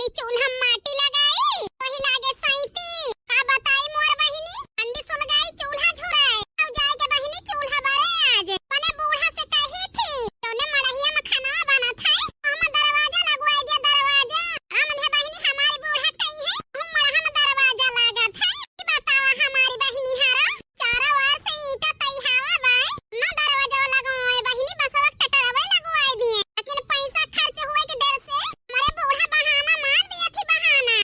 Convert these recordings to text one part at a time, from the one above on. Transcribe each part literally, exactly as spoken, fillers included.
ई चूल्हा माटी लगाई, वही लागे सैती। का बताई मोर बहिनी, अंडी सुलगाई चूल्हा झुराए। अब जाए के बहिनी चूल्हा बरे आज। अपने बूढ़ा से कही थी, तोने मड़हिया में खाना बनत है, हम दरवाजा लगवाई दे, दरवाजा। हम दे बहिनी हमारी बूढ़ा कही है, हम मड़हा में दरवाजा लागत है। ई बतावा हमारी बहिनी हरा, चारों ओर से ईंटा तैहावा बाय, ना दरवाजा लगवाए बहिनी, बसवा टटरवे लगवाए दिए। लेकिन पैसा खर्च हुए के डर से हमारे बूढ़ा बहाना मार दिया थी बहाना।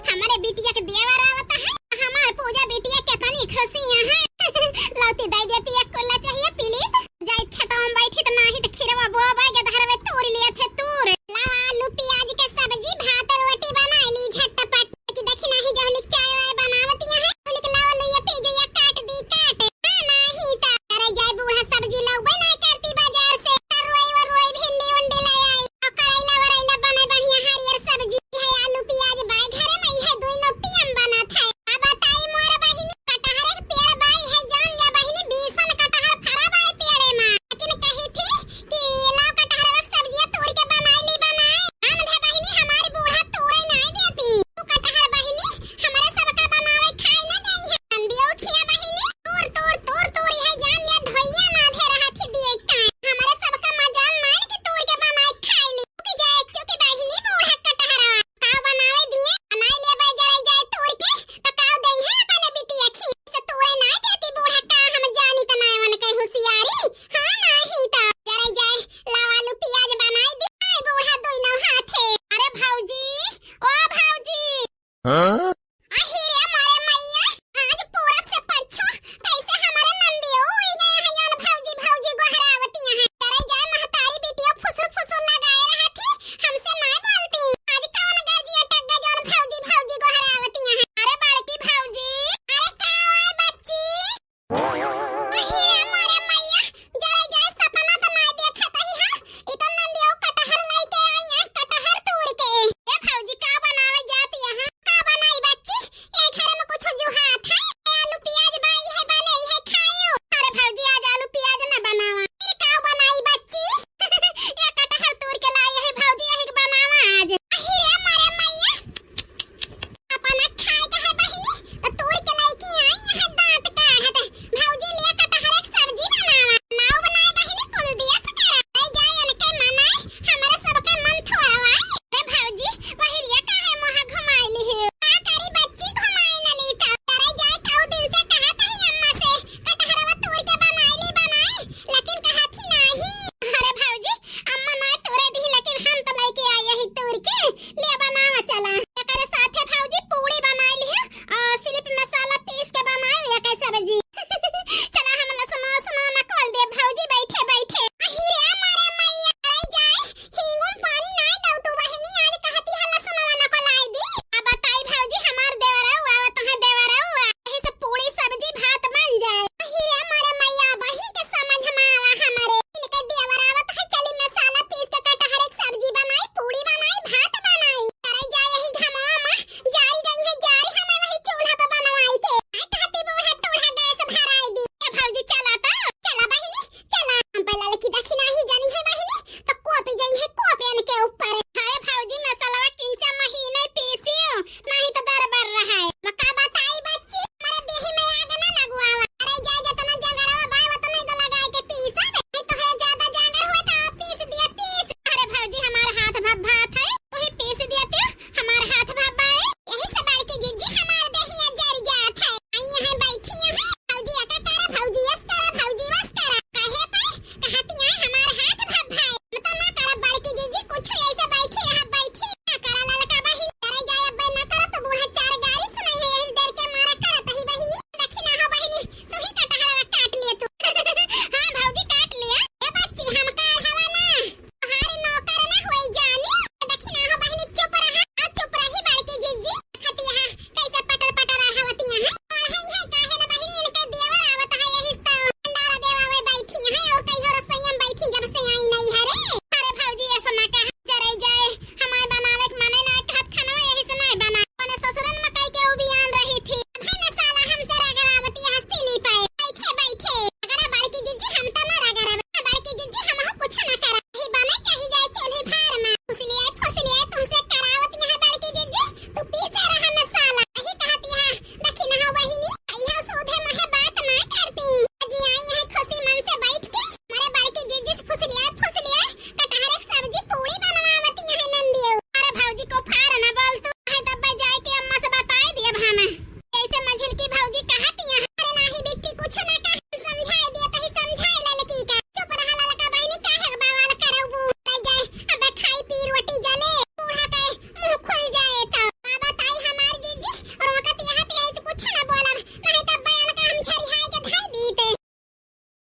हमरे बिटिया के देवर आवत है, हमार पूजा बिटिया केतनी खुशियाँ है। लौटी दे देती एक कुल्ला चाहिए पीली, जाई खेतवा में बैठी त नाही त खीरवा बोबे, गदहरवे तूर लिया थे तूर। लावा आलू प्याज के सब्जी, भात रोटी बनाई ली झटपट। कि देखी नाही जहलिक चाय वाय बनावतिया है, जहलिक लावा लुइया पीजुया काट दी काट। हाँ, नाही त। अरे जाए बूढ़ा सब्जी लौबे नाही करती बाजार से। तरुई वरुई भिंडी उंडी ले आई। और करैला वरैला बने बढ़िया हरियर सब्जी है, आलू प्याज बाई घरे में है, दुई नोटी हम बनत है। अब बताई मोर बहिनी, कटहरे के पेड़ बाई है, जान लिया बहिनी, बीसन कटहर फरा बाई पेड़े में। लेकिन कही थी कि लाओ कटहरवा के सब्जिया तोड़ के बनाई ली बनाई। हम धे बहिनी हमारी बूढ़ा तोड़े नाई देती। तू कटहर बहिनी हमरे सबका बनावे खाए न देई है। हम दियो खिया बहिनी, तोड़, तोड़, तोड़, तोड़, यह जान लिया ढोइया ना धे रहा थी दिए टाइम। हमरे सबका मजाल मान के तोड़ के बनाए खाए ली। चुकी जाए, चुकी बहिनी बूढ़ा कटहरवा। का बनावे दिए? बनाई ले बे जरे जाए तोड़ के, त का देई है अपने बिटिया खी। से तोड़े ना देती बूढ़ा का, हम जानी त ना उनके होशियारी। हाँ, नाही त। जरे जाए, लावा आलू प्याज बनाई दी, आई बूढ़ा दोनों हाथे। अरे भौजी, ओ भौजी। हाँ?